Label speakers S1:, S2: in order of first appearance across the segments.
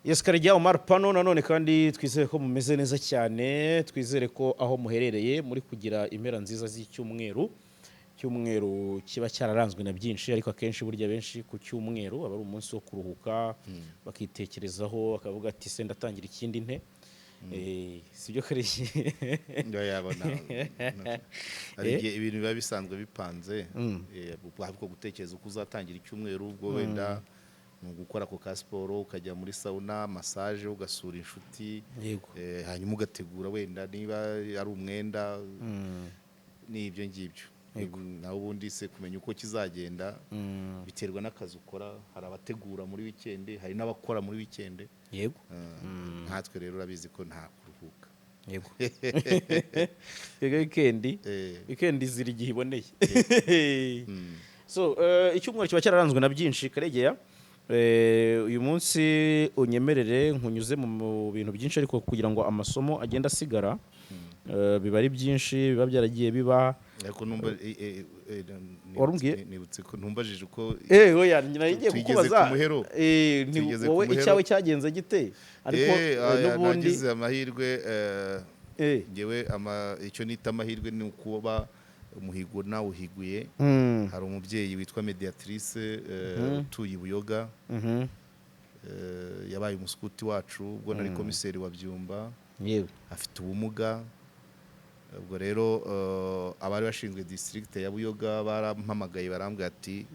S1: Yes, Karegeya Omar Pano nanone kandi twizere ko mumeze neza cyane, twizere ko aho muherereye muri kugira impera nziza z'icyumweru. Cyumweru kiba cyararanzwe na byinshi, ariko akenshi burya benshi ku cyumweru aba ari umunsi wo kuruhuka, bakitekerezaho, bakavuga ati: "Se ndatangira ikindi nte?" Sibyo, Karegeya?
S2: Yabona hari igihe ibintu biba bisanzwe bipanze, ahubwo gutekereza uko uzatangira icyumweru, ubwo wenda ni ugukora ako ka siporo, ukajya muri sauna, massage, ugasura inshuti, hanyuma ugategura wenda niba ari umwenda n'ibyo ngibyo. Naho ubundi se kumenya uko kizagenda biterwa n'akazi ukora. Hari abategura muri weekend, hari n'abakora muri weekend. Nkatwe rero urabizi ko nta kuruhuka.
S1: Yego, yego, weekend weekend ziri igihe iboneye. So icyumweru kiba cyararanzwe na byinshi. Karegeya, uyu munsi unyemerere nkunyuze mu bintu byinshi, ariko kugira ngo amasomo agende asigara, biba ari byinshi biba byaragiye biba.
S2: Ariko numva
S1: Warumbwiye?
S2: Nibutse ko ntumbajije uko
S1: Oya, nari ngiye
S2: Tugeze
S1: kukubaza.
S2: ku muhero. Tugeze ku
S1: Wowe
S2: muhero.
S1: icyawe cyagenze gite? Ariko
S2: Aya,
S1: n'ubundi
S2: nagize amahirwe, ngewe icyo nita amahirwe ni ukuba umuhigo nawuhiguye. Hari umubyeyi witwa Mediatrice, utuye i Buyoga, yabaye umusukuti wacu ubwo nari komiseri wa Byumba. Afite ubumuga. Ubwo rero abari bashinzwe district ya Buyoga barampamagaye, barambwira ati: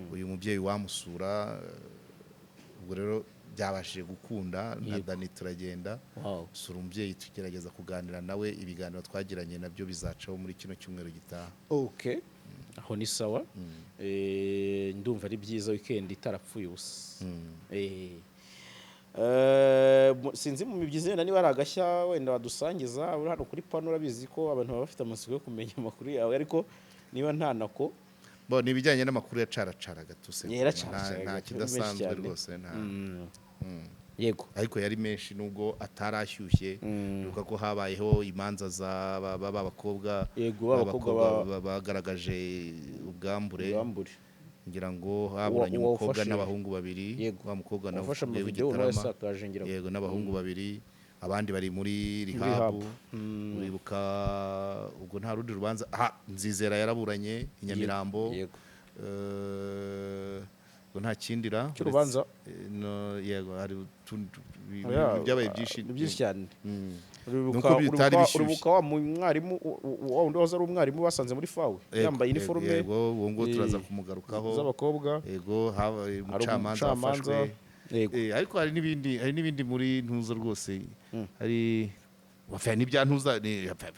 S2: "Uyu mubyeyi wamusura." Ubwo rero byabashije gukunda na Dani turagenda sura umubyeyi, tugerageza kuganira nawe. Ibiganiro twagiranye nabyo bizacaho muri kino cyumweru gitaha.
S1: Okay, aho ni sawa. Ndumva ari byiza, weekend itarapfuye ubusa. Sinzi mu mibyizi wenda niba ari agashya wenda wadusangiza. Uri hano kuri pano, urabizi ko abantu baba bafite amatsiko yo kumenya amakuru yawe, ariko niba nta nako.
S2: Bo ni ibijyanye n'amakuru ya caracara gatuse.
S1: Yaracaracara
S2: Nta
S1: gato, menshi
S2: kidasanzwe
S1: cyane.
S2: rwose, nta Ariko yari menshi nubwo atarashyushye. Ibuka ko habayeho imanza za ba bakobwa
S1: Yego, ba bakobwa
S2: bagaragaje ubwambure.
S1: Ubwambure.
S2: Ngira ngo haburanye
S1: Uwo
S2: umukobwa n'abahungu babiri. Wa mukobwa nawe
S1: wafashe
S2: uvuye
S1: amavideo nawe
S2: w'Igitarama.
S1: yasakaje, ngira ngo.
S2: Yego, n'abahungu babiri, abandi bari muri
S1: Rehab.
S2: Rehab. Uribuka ubwo nta rundi rubanza, aha Nzizera yaraburanye i Nyamirambo. Ubwo nta kindi ra
S1: Cy'urubanza?
S2: No, yego, hari
S1: Oya,
S2: byabaye byinshi.
S1: Ni byinshi cyane. Uribuka
S2: Nuko bitari bishyushye.
S1: Uribuka wa mwarimu wa wundi wahoze ari umwarimu basanze muri FAWE yambaye iniforume
S2: Yego, uwo nguwo turaza kumugarukaho.
S1: z'abakobwa.
S2: Yego, habaye
S1: Hari
S2: umucamanza
S1: umucamanza.
S2: wafashwe. Ariko hari n'ibindi muri ntuza rwose, hari wafaya n'ibya ntuza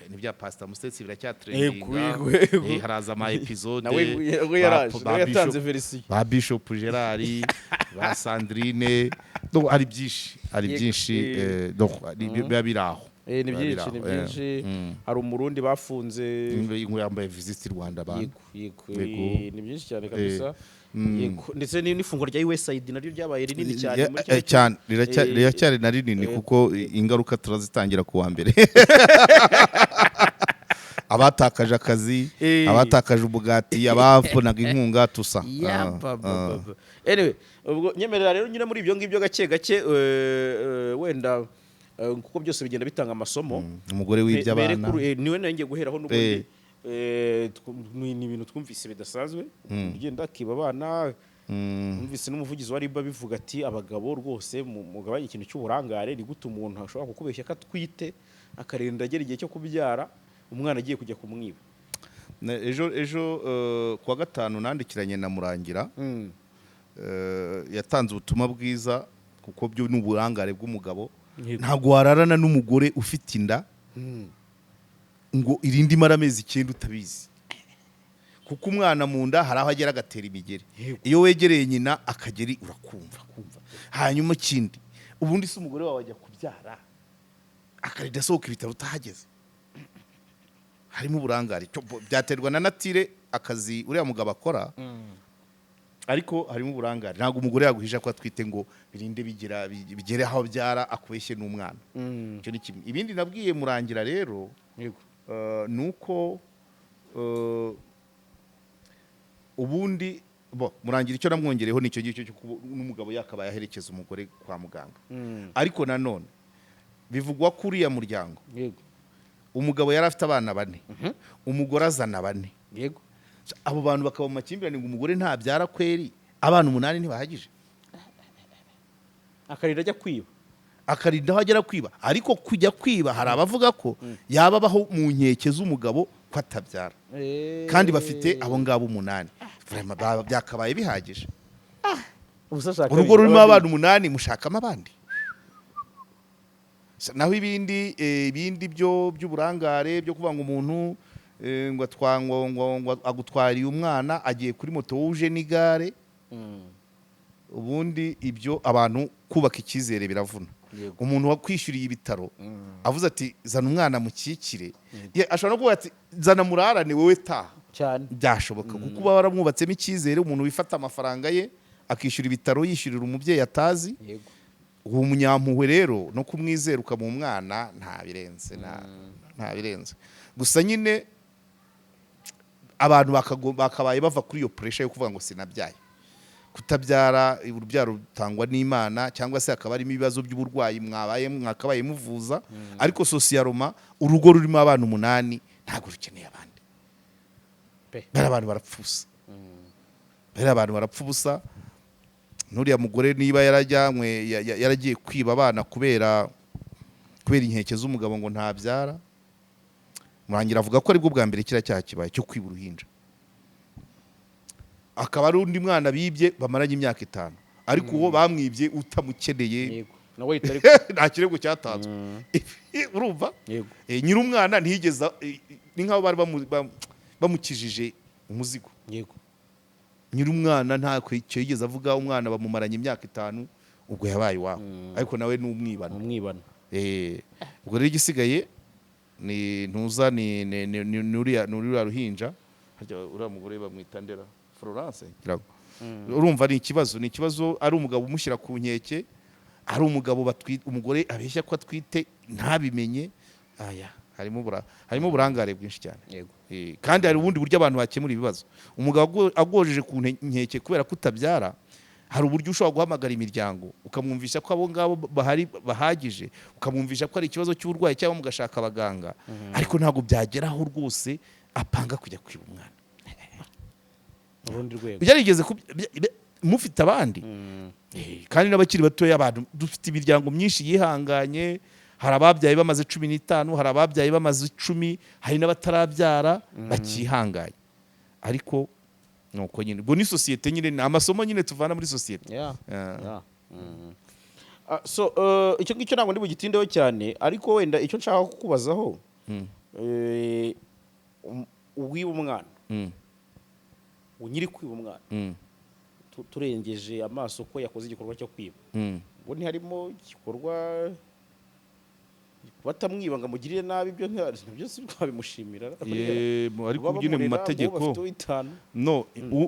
S2: n'ibya Pastor Musetsi biracyatrendinga.
S1: Yego, yego.
S2: Haraza ama episode.
S1: Nawe we yaraje, nawe yatanze version.
S2: Ba Bishop Gerard, ba Sandrine. Donc hari byinshi, hari byinshi. Donc biba biri aho.
S1: Ni
S2: Biba
S1: byinshi,
S2: biri
S1: ni
S2: aho,
S1: byinshi. Hari Umurundi bafunze.
S2: Ngo yambaye Visit Rwanda abantu.
S1: Yego.
S2: Yego.
S1: Ni byinshi cyane kabisa. Yego, ndetse n'ifungwa rya USAID naryo ryabaye rinini cyane muri kino
S2: Cyane, riracyari na rinini, kuko ingaruka turazitangira ku wa mbere: abatakaje akazi, abatakaje umugati, ababonaga inkunga tusa.
S1: Ya,
S2: Ah,
S1: ba, ba, ba, ba. Anyway, ubwo nyemerera rero nyine muri ibyo ngibyo gake gake, wenda kuko byose bigenda bitanga amasomo.
S2: Umugore wibye
S1: Mbere
S2: abana.
S1: Niwe nari ngiye guheraho n'ubundi. Ni ibintu twumvise bidasanzwe, ugenda akiba abana. Numvise n'umuvugizi wa RIB abivuga ati: "Abagabo rwose mugabanye ikintu cy'uburangare. Ni gute umuntu ashobora kukubeshya ko atwite, akarinda agera igihe cyo kubyara umwana agiye kujya kumwiba?"
S2: Ejo kuwa gatanu nandikiranye na Murangira. Yatanze ubutumwa bwiza, kuko byo ni uburangare bw'umugabo. Ntabwo wararana n'umugore ufite inda ngo irinde imara amezi 9 utabizi, kuko umwana mu nda hari aho agera agatera imigeri. Iyo wegereye nyina akageri urakumva kumva. Hanyuma ikindi, ubundi se umugore wawe ajya kubyara akarinda asohoka ibitaro utahageze? Harimo uburangare. Byaterwa na nature akazi uriya mugabo akora, ariko harimo uburangare. Ntabwo umugore yaguhisha ko atwite ngo birinde bigira bigere aho abyara akubeshye n'umwana. Icyo ni kimwe. Ibindi nabwiye Murangira rero ni uko ubundi Bo Murangira, icyo namwongereho nicyo ngicyo cyo kuba n'umugabo yakabaye aherekeza umugore kwa muganga. Ariko nanone bivugwa ko uriya muryango, umugabo yari afite abana bane, umugore azana bane. Abo bantu bakaba mu makimbirane ngo umugore ntabyara kweri, abana umunani ntibahagije.
S1: Akarinda ajya kwiba.
S2: Akarinda aho agera kwiba. Ariko kujya kwiba, hari abavuga ko yaba abaho mu nkeke z'umugabo ko atabyara, kandi bafite abo ngabo umunani. Vraiment, byakabaye bihagije.
S1: Ubusa ashaka
S2: Urugo rurimo abana umunani, mushakamo abandi. Naho ibindi, ibindi byo by'uburangare byo kuvuga ngo umuntu, ngo ngo agutwariye umwana, agiye kuri moto, wowe uje n'igare. Ubundi ibyo abantu kubaka icyizere biravuna. Umuntu wakwishyuriye ibitaro avuze ati: "Zana umwana mukikire," ashobora no kuvuga ati: "Zana murarane, wowe taha." Byashoboka, kuko uba waramwubatsemo icyizere. Umuntu wifata amafaranga ye akishyura ibitaro, yishyurira umubyeyi atazi, uwo munyampuhwe rero no kumwizera ukamuha umwana, nta birenze, nta birenze. Gusa nyine abantu bakabaye bava kuri iyo pressure yo kuvuga ngo sinabyaye. Kutabyara, urubyaro rutangwa n'Imana, cyangwa se hakaba harimo ibibazo by'uburwayi mwabaye mwakabaye muvuza. Ariko socialement, urugo rurimo abana umunani ntabwo rukeneye abandi. Bari abantu barapfa ubusa, bari abantu barapfa ubusa. N'uriya mugore niba yarajyanywe, yaragiye kwiba abana kubera inkeke z'umugabo ngo ntabyara, Murangira avuga ko aribwo bwa mbere kiriya cyaha kibaye cyo kwiba uruhinja, akaba ari undi mwana bibye bamaranye imyaka 5, ariko uwo bamwibye utamukeneye.
S1: Yego, nawe yita ariko.
S2: Nta kirego cyatanzwe, urumva?
S1: Yego.
S2: Nyir'umwana ntiyigeze, ni nk'aho bari bamukijije umuzigo. Nyir'umwana nta icyo yigeze avuga. Umwana bamumaranye imyaka 5, ubwo yabaye iwabo, ariko nawe ni umwibano.
S1: Umwibano.
S2: Ubwo rero igisigaye ni ntuza ni uriya ruhinja. Harya uriya mugore bamwita Ndera Florence, ngira ngo. Urumva ni ikibazo, ni ikibazo. Ari umugabo umushyira ku nkeke, ari umugabo umugore abeshya ko atwite ntabimenye, aya harimo uburangare bwinshi cyane. Kandi hari ubundi buryo abantu bakemura ibibazo. Umugabo agojeje ku nkeke kubera kutabyara, hari uburyo ushobora guhamagara imiryango, ukamwumvisha ko abo ngabo bahari bahagije, ukamwumvisha ko ari ikibazo cy'uburwayi, cyangwa mugashaka abaganga. Ariko ntabwo byageraho rwose apanga kujya kwiba umwana.
S1: Urundi rwego.
S2: Byarigeze mufite abandi. Kandi n'abakiri batoya, abantu dufite imiryango myinshi yihanganye. Hari ababyaye bamaze 15, hari ababyaye bamaze 10, hari n'abatarabyara bakihanganye. Ariko nuko nyine, ubwo ni sosiyete nyine, ni amasomo nyine tuvana muri sosiyete.
S1: Yeah. So icyo ngicyo ntabwo ndi bugitindeho cyane, ariko wenda icyo nshaka kukubazaho, uwiba umwana, nyiri kwiba umwana, turengeje amaso ko yakoze igikorwa cyo kwiba, ubwo ntiharimo igikorwa batamwiba ngo amugirire nabi? Ibyo nabyo si twabimushimira.
S2: Ariko
S1: Kuba
S2: nyine mu
S1: bamurera, ngo
S2: mategeko
S1: bafite uw'itanu.
S2: No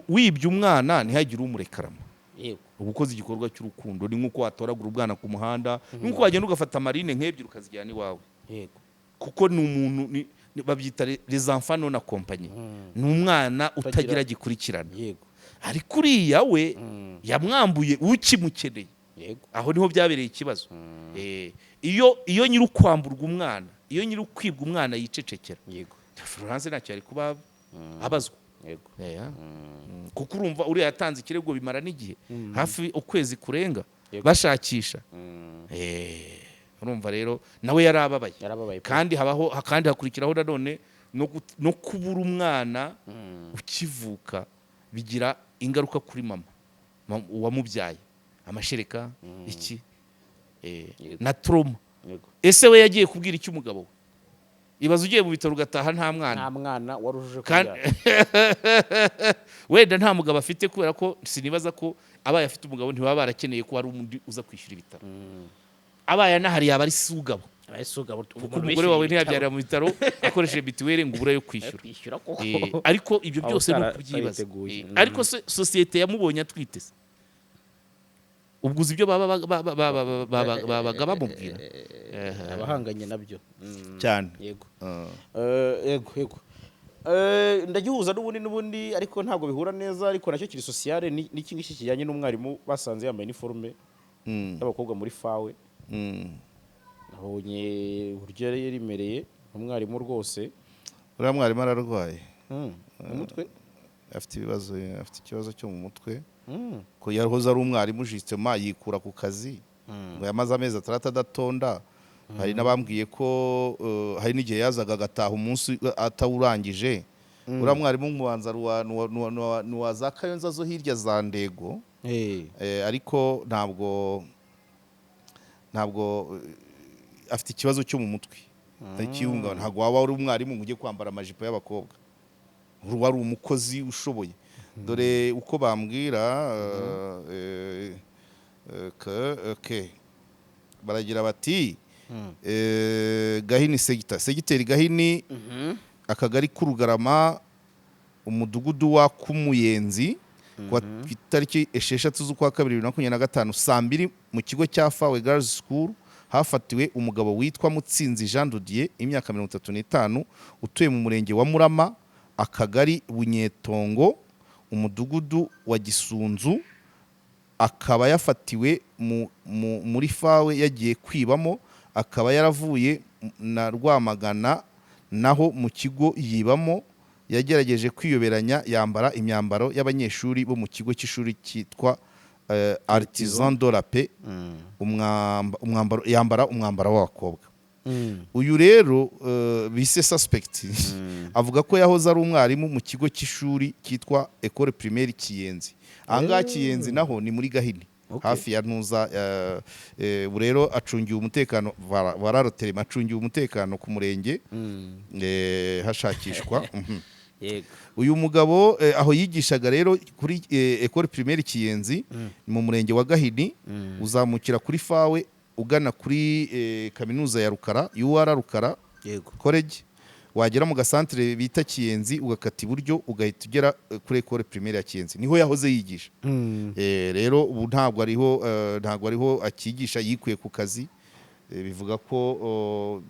S2: wibye umwana ntihagire umurekarama. Uba ukoze igikorwa cy'urukundo. Ni nk'uko watoragura ubwana ku muhanda, ni nk'uko wagenda ugafata marine nk'ebyiri ukazijyana iwawe, kuko ni umuntu babyita les enfants non accompagnés, ni umwana utagira gikurikirana. Ariko uriya we yamwambuye ukimukeneye. Aho niho byabereye ikibazo. Iyo nyiri ukwamburwa umwana, iyo nyiri ukwibwa umwana yicecekera, Florence ntacyo yari kuba abazwa. Kuko urumva uriya yatanze ikirego, bimara n'igihe, hafi ukwezi kurenga, bashakisha. Urumva rero nawe yarababaye.
S1: Yarababaye pe.
S2: Kandi habaho, kandi hakurikiraho nanone no kubura umwana ukivuka, bigira ingaruka kuri mama uwamubyaye, amashereka iki, na trauma. Ese we yagiye kubwira iki umugabo we? Ibaze ugiye mu bitaro ugataha nta mwana.
S1: Nta mwana wari uje kubyara.
S2: Wenda nta mugabo afite, kubera ko sinibaza ko abaye afite umugabo ntibaba barakeneye ko hari undi uza kwishyura ibitaro. Abaye anahari yaba ari sugabo, kuko umugore wawe ntiyabyarira mu bitaro akoresheje mituweli ngo ubure yo kwishyura.
S1: Kwishyura koko.
S2: Ariko ibyo
S1: Aho
S2: byose ni ukubyibaza.
S1: utariteguye.
S2: Ariko sosiyete yamubonye atwite se, ubwo uzi ibyo babaga bamubwira?
S1: Abahanganye nabyo.
S2: Cyane.
S1: Yego. Yego. Ndagihuza n'ubundi, ariko ntabwo bihura neza, ariko nacyo kiri sociale. N'iki ngiki kijyanye n'umwarimu basanze yambaye iniforume y'abakobwa muri FAWE. Nabonye uburyo yari yarimereye umwarimu rwose.
S2: Uriya mwarimu ararwaye.
S1: Mu mutwe.
S2: Afite ibibazo, afite ikibazo cyo mu mutwe, ko yahoze ari umwarimu, justement yikura ku kazi, ngo yamaze amezi 6 adatonda. Hari n'abambwiye ko hari n'igihe yazaga agataha umunsi atawurangije. Uriya mwarimu mubanza nuwa za Kayonza zo hirya za Ndego. Ariko ntabwo afite ikibazo cyo mu mutwe cy'ihungabana. Ntabwo waba uri umwarimu ngo ujye kwambara amajipo y'abakobwa. Uri wari umukozi ushoboye. Dore uko bambwira, ke baragira bati Gahini segiteri Gahini, akagari k'Urugarama, umudugudu wa Kumuyenzi, ku itariki 6 z'ukwa kabiri 2025 saa 2, mu kigo cya FAWE Girls School hafatiwe umugabo witwa Mutsinzi Jean Didier, imyaka 35, utuye mu murenge wa Murama, akagari Bunyetongo, umudugudu wa Gisunzu, akaba yafatiwe muri FAWE yagiye kwibamo, akaba yaravuye na Rwamagana naho mu kigo yibamo. Yagerageje kwiyoberanya yambara imyambaro y'abanyeshuri bo mu kigo cy'ishuri cyitwa Artisan de la Paix, umwambaro yambara umwambaro w'abakobwa. Uyu rero bise suspect avuga ko yahoze ari umwarimu mu kigo cy'ishuri cyitwa Ecole Primaire Kiyenzi. Ahangaha Kiyenzi naho ni muri Gahini, hafi ya Ntuza. Ubu rero acungiwe umutekano, vararoterema acungiwe umutekano ku murenge, hashakishwa. Uyu mugabo aho yigishaga rero kuri Ecole Primaire Kiyenzi ni mu murenge wa Gahini, uzamukira kuri FAWE ugana kuri kaminuza ya Rukara, UR Rukara College, wagera mu gasantere bita Kiyenzi ugakata iburyo, ugahita ugera kuri Ecole Primaire ya Kiyenzi, niho yahoze yigisha. Rero ubu ntabwo ariho akigisha, yikuye ku kazi. Bivuga ko oh,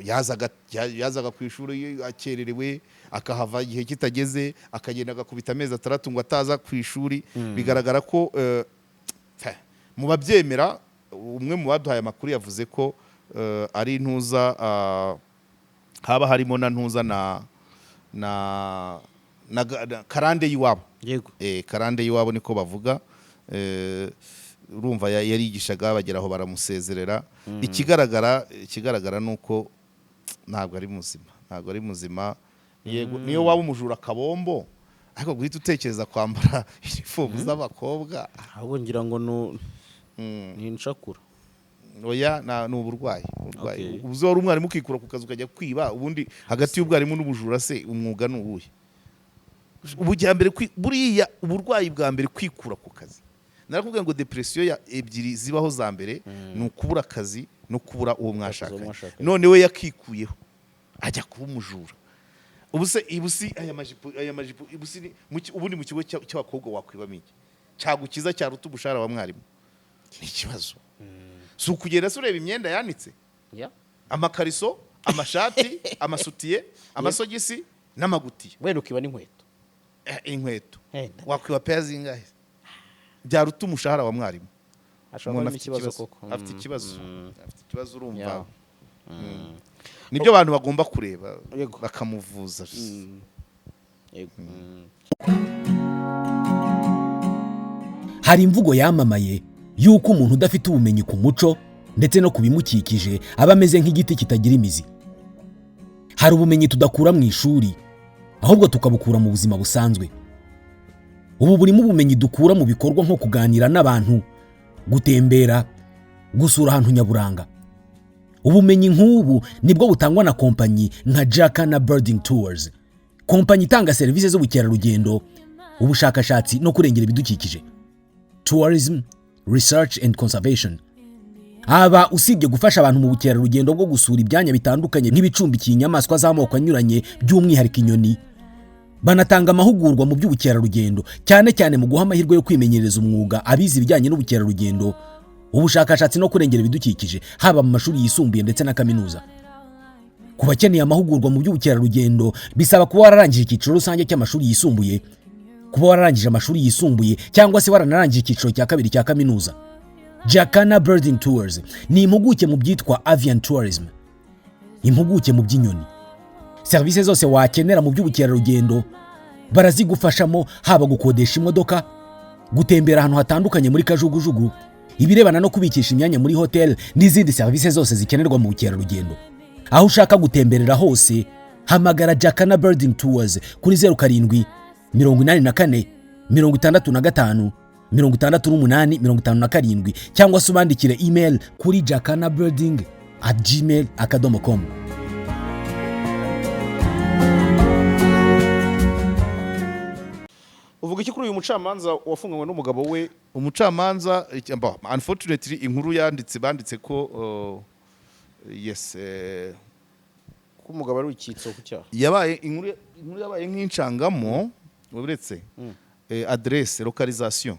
S2: yazaga ku ishuri akererewe, akahava igihe kitageze, akagenda agakubita amezi 6 ngo ataza ku ishuri. Bigaragara ko mu babyemera, umwe mu baduhaye amakuru yavuze ko ari ntuza, haba harimo na ntuza na karande y'iwabo. Karande y'iwabo niko bavuga. Urumva yarigishaga bagera aho baramusezerera. Ikigaragara ni uko ntabwo ari muzima, ntabwo ari muzima. Yego, niyo waba umujura kabombo, ariko guhita utekereza kwambara inifomu z'abakobwa.
S1: Ahubwo ngira ngo ni incakura.
S2: Oya, ni uburwayi, uburwayi. Uzi wari umwarimu ukikura ku kazi ukajya kwiba? Ubundi hagati y'ubwarimu n'ubujura se umwuga ni uwuhe? Ubujya mbere buriya uburwayi bwa mbere kwikura ku kazi. Narakubwiye ngo depression ya ebyiri zibaho za mbere ni ukubura akazi no kubura uwo mwashakanye.
S1: Mwashakanye.
S2: None we yakikuyeho ajya kuba umujura. Ubu se ibusi aya majipo ibusi ubundi mu kigo cy'abakobwa wakwibamo iki cyagukiza cyaruta umushahara wa mwarimu? Ni ikibazo. Si ukugenda se ureba imyenda yanitse, amakariso, amashati, amasutiye, amasogisi n'amagutiya?
S1: Wenda ukiba n'inkweto.
S2: Inkweto.
S1: Wenda.
S2: Wakwiba peya zingahe byaruta umushahara wa mwarimu?
S1: Ashobora
S2: Umuntu
S1: kuba
S2: afite
S1: ikibazo
S2: ikibazo
S1: koko.
S2: Afite ikibazo, afite ikibazo, urumva. Nibyo abantu bagomba kureba, bakamuvuza.
S1: Yego.
S3: Hari imvugo yamamaye y'uko umuntu udafite ubumenyi ku muco ndetse no ku bimukikije aba ameze nk'igiti kitagira imizi. Hari ubumenyi tudakura mu ishuri, ahubwo tukabukura mu buzima busanzwe. Ubu burimo ubumenyi dukura mu bikorwa nko kuganira n'abantu, gutembera, gusura ahantu nyaburanga. Ubumenyi nk'ubu nibwo butangwa na kompanyi nka Jacana Birding Tours, kompanyi itanga serivisi z'ubukerarugendo, ubushakashatsi no kurengera ibidukikije, tourism, research and conservation. Aba usibye gufasha abantu mu bukerarugendo bwo gusura ibyanya bitandukanye nk'ibicumbikiye inyamaswa z'amoko anyuranye, by'umwihariko inyoni, banatanga amahugurwa mu by'ubukerarugendo, cyane cyane mu guha amahirwe yo kwimenyereza umwuga abize ibijyanye n'ubukerarugendo, ubushakashatsi no kurengera ibidukikije, haba mu mashuri yisumbuye ndetse na kaminuza. Ku bakeneye amahugurwa mu by'ubukerarugendo, bisaba kuba wararangije icyiciro rusange cy'amashuri yisumbuye, kuba wararangije amashuri yisumbuye cyangwa se waranarangije icyiciro cya kabiri cya kaminuza. Jacana Birding Tours ni impuguke mu byitwa avian tourism, impuguke mu by'inyoni. Serivisi zose wakenera mu by'ubukerarugendo barazigufashamo, haba gukodesha imodoka, gutembera ahantu hatandukanye muri kajugujugu, ibirebana no kubikisha imyanya muri hoteli n'izindi serivisi zose zikenerwa mu bukerarugendo. Aho ushaka gutemberera hose, hamagara Jacana Birding Tours kuri 0784 65 68 57 cyangwa se ubandikire email kuri jacanabirding@gmail.com.
S1: Uvuga iki kuri uyu mucamanza wafunganywe n'umugabo we?
S2: Umucamanza unfortunately inkuru yanditse, banditse ko yes,
S1: ko umugabo ari icyitso ku cyaha.
S2: Yabaye inkuru yabaye nk'incangamo uretse adresse, localisation.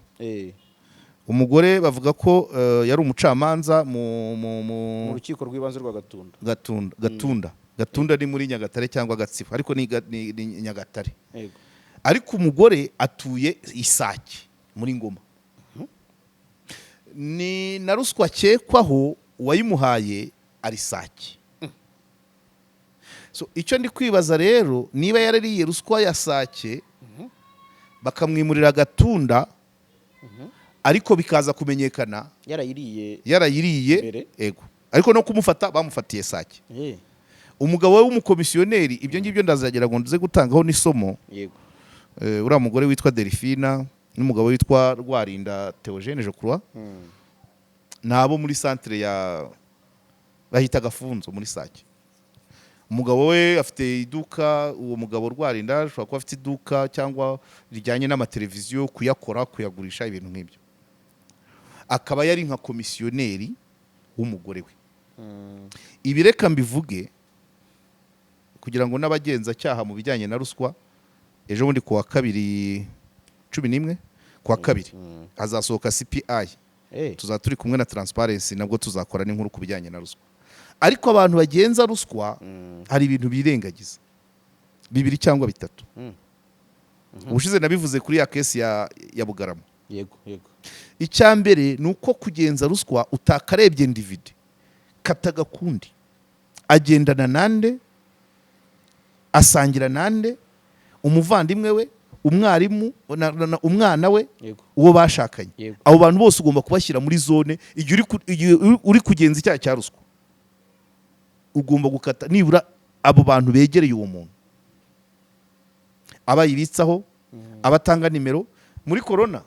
S2: Umugore bavuga ko yari umucamanza mu
S1: Mu rukiko rw'ibanze rwa Gatunda.
S2: Gatunda. Ni muri Nyagatare cyangwa Gatsibo, ariko ni Nyagatare. Ariko umugore atuye Isake muri Ngoma. Ni na ruswa akekwaho, uwayimuhaye ari Sake. So icyo ndi kwibaza rero, niba yarariye ruswa ya Sake bakamwimurira Gatunda, ariko bikaza kumenyekana
S1: yarayiriye
S2: yarayiriye
S1: mbere.
S2: Ego, ariko no kumufata bamufatiye Sake. Umugabo we w'umukomisiyoneri, ibyo ngibyo ndazagira ngo nze gutangaho n'isomo. Uriya mugore witwa Delphina n'umugabo witwa Rwarinda Theogene, je crois, ni abo muri centre ya bahita Gafunzo muri Sake. Umugabo we afite iduka. Uwo mugabo Rwarinda ashobora kuba afite iduka cyangwa rijyanye n'amateleviziyo, kuyakora, kuyagurisha, ibintu nk'ibyo, akaba yari nka komisiyoneri w'umugore we. Ibi reka mbivuge kugira ngo n'abagenzacyaha mu bijyanye na ruswa, ejo bundi ku wa kabiri, 11 ku wa kabiri, hazasohoka CPI. Tuzaba turi kumwe na Transparency, nabwo tuzakora n'inkuru ku bijyanye na ruswa. Ariko abantu bagenza ruswa hari ibintu birengagiza bibiri cyangwa bitatu. Ubushize nabivuze kuri ya case ya Bugarama.
S1: yego yego
S2: Icya mbere ni uko kugenza ruswa utakarebye individu, katagakundi agendana nande, asangira nande, umuvandimwe we, umwarimu, umwana we, uwo bashakanye. Abo bantu bose ugomba kubashyira muri zone igihe uri kugenza icyaha cya ruswa. Ugomba gukata nibura abo bantu begereye uwo muntu, abayibitsaho, abatanga nimero. Muri korona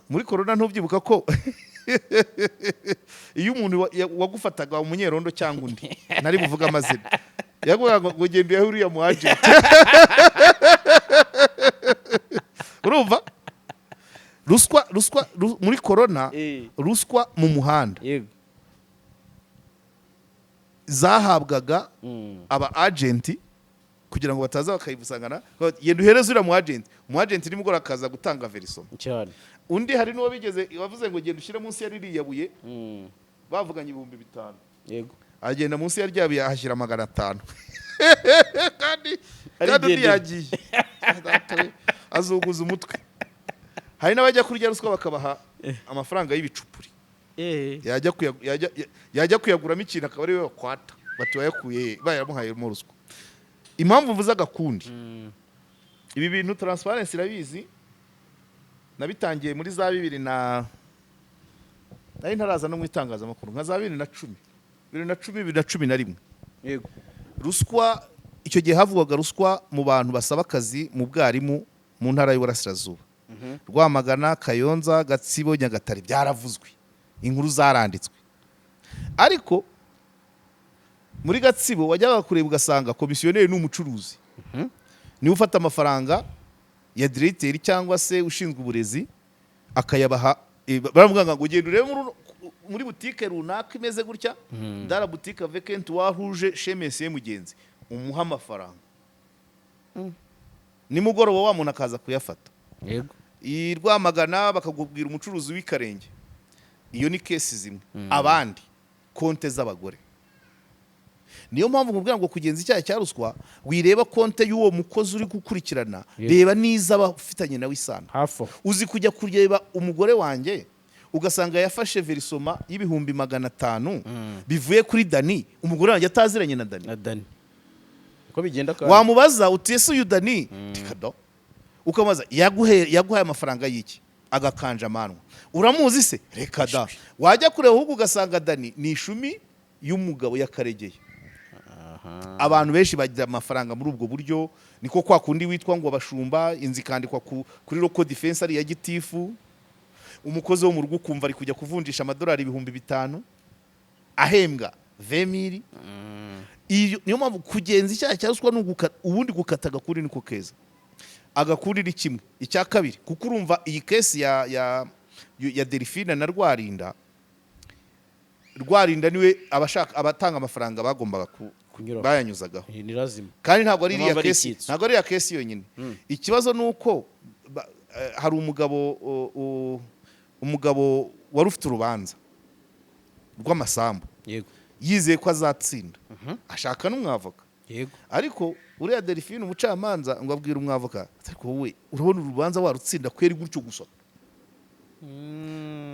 S2: ntubyibuka ko iyo umuntu wagufataga, umunyerondo cyangwa undi ntari buvuge amazina, yaguhaga ngo genda uyahe uriya mu agent? Urumva ruswa muri korona, ruswa mu muhanda zahabwaga aba agent kugira ngo bataza bakayibusangana. Genda uhereze uriya mu agent, umu agent nimugoroba akaza gutanga verisoma. Undi hari n'uwo bigeze wavuze ngo genda ushyire munsi ya ririya buye, bavuganye 5000. Agenda munsi ya rya buye ahashyira 500 kandi undi
S1: Arigendera.
S2: yagiye azunguza umutwe. Hari n'abajya kurya ruswa bakabaha amafaranga y'ibicupuri, yajya kuyaguramo ikintu akaba ariwe bakwata bati wayakuye he? Bayamuhayemo ruswa. Impamvu mvuze agakundi, ibi bintu Transparency irabizi. Nabitangiye muri za bibiri na, nari ntaraza no mu itangazamakuru, nka za 2010, 2010, 2011. Ruswa icyo gihe havugwaga ruswa mu bantu basaba akazi mu bwarimu mu ntara y'Iburasirazuba, Rwamagana, Kayonza, Gatsibo, Nyagatare. Byaravuzwe, inkuru zaranditswe. Ariko muri Gatsibo wajyaga kureba ugasanga komisiyoneri ni umucuruzi, niwe ufata amafaranga ya diregiteri cyangwa se ushinzwe uburezi akayabaha. Baravuga ngo ugenda urebe muri butike runaka imeze gutya, dara butike avec un toit rouge chez monsieur Mugenzi, umuha amafaranga, nimugoroba wa muntu akaza kuyafata. I Rwamagana bakakubwira umucuruzi w'ikarenge. Iyo ni case zimwe. Abandi konte z'abagore. Niyo mpamvu nkubwira ngo kugenza icyaha cya ruswa, wireba konte y'uwo mukozi uri gukurikirana,
S1: Yego.
S2: reba niza abafitanye nawe isano.
S1: Hafi aho.
S2: Uzi kujya kureba umugore wanjye, ugasanga yafashe versement y'500,000 bivuye kuri Dani, umugore wanjye ataziranye na Dani?
S1: Na Dani uko bigenda kandi.
S2: Wamubaza uti: "Ese uyu Dani?" Tikado ukamubaza yaguhaye amafaranga y'iki? Agakanja amanwa. Uramuzi se? Reka da. Wajya kureba ahubwo ugasanga Dani ni ishumi y'umugabo yakaregeye. Abantu benshi bagira amafaranga muri ubwo buryo. Niko kwa kundi witwa ngo abashumba, inzu ikandikwa kuri local defense ari iya gitifu, umukozi wo mu rugo ukumva ari kujya kuvunjisha amadolari 5000 ahembwa 20 mille. Iyo niyo mpamvu kugenza icyaha cya ruswa ni ubundi gukata agakuri niko keza. Agakuri ni kimwe. Icya kabiri, kuko urumva iyi case ya Delphine na Rwarinda, Rwarinda niwe abashaka abatanga amafaranga bagombaga
S1: kunyuraho.
S2: Bayanyuzagaho.
S1: Ni lazima.
S2: Kandi ntabwo ari
S1: Niyo
S2: iriya
S1: mpamvu ari
S2: case
S1: icyitso.
S2: Ntabwo ari iriya case yonyine. Ikibazo ni uko hari umugabo umugabo wari ufite urubanza rw'amasambu, yizeye ko azatsinda, ashaka n'umwavoka. Ariko uriya Delphine, umucamanza ngo abwira umwavoka ati: "Ariko wowe urabona urubanza warutsinda kweri gutyo gusa?"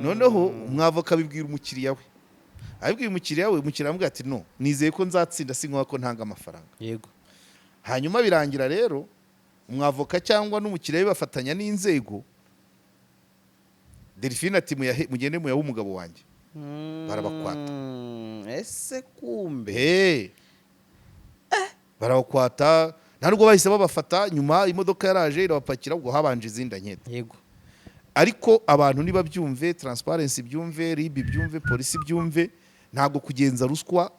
S2: Noneho umwavoka abibwira umukiriya we, abibwiye umukiriya we, umukiriya aramubwira ati: "No, nizeye ko nzatsinda, si ngombwa ko ntanga amafaranga." Hanyuma birangira rero umwavoka cyangwa n'umukiriya we bafatanya n'inzego. Delphine ati: "Mugende muyahe umugabo wanjye." Barabakwata.
S1: Ese kumbe.
S2: Hey. Barabakwata. Nta nubwo bahise babafata, nyuma imodoka yaraje irabapakira, ubwo habanje izindi ankete. Ariko abantu nibabyumve, transparency byumve, RIB byumve, polisi byumve, ntabwo kugenza ruswa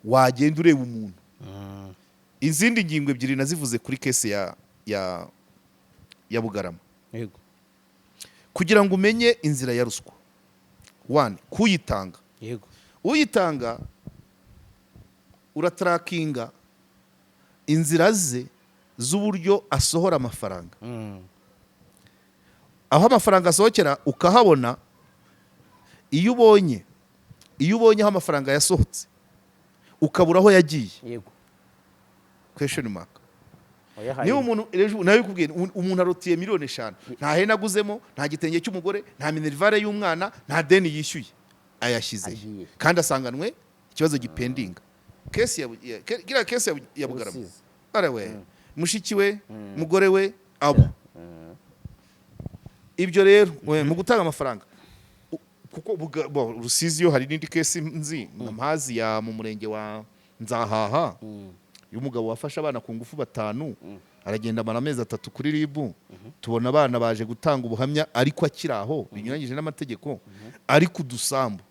S2: wagenda ureba umuntu. Izindi ngingo ebyiri nazivuze kuri case ya Bugarama. Kugira ngo umenye inzira ya ruswa, one, kuyitanga, uyitanga uratrackinga inzira ze z'uburyo asohora amafaranga, aho amafaranga asohokera ukahabona. Iyo ubonye aho amafaranga yasohotse ukabura aho yagiye, question mark.
S1: Wayahaye.
S2: Niba umuntu ejo nawe bikubwiye, umuntu arotiye 5 miliyoni, nta hene aguzemo, nta gitenge cy'umugore, nta minerval y'umwana, nta deni yishyuye, ayashyize
S1: Agiye.
S2: kandi asanganwe ikibazo gipendinga, case ya kiriya case ya Bugarama.
S1: Rusizi.
S2: Arawe mushiki we, mugore we, abo ibyo rero we, mu gutanga amafaranga kuko bo, Rusizi yo hari n'indi case nzi mpazi ya mu murenge wa Nzahaha, y'umugabo wafashe abana ku ngufu batanu, aragenda amara amezi 3 kuri RIB, tubona abana baje gutanga ubuhamya, ariko akiri aho binyuranyije n'amategeko, ariko udusambu,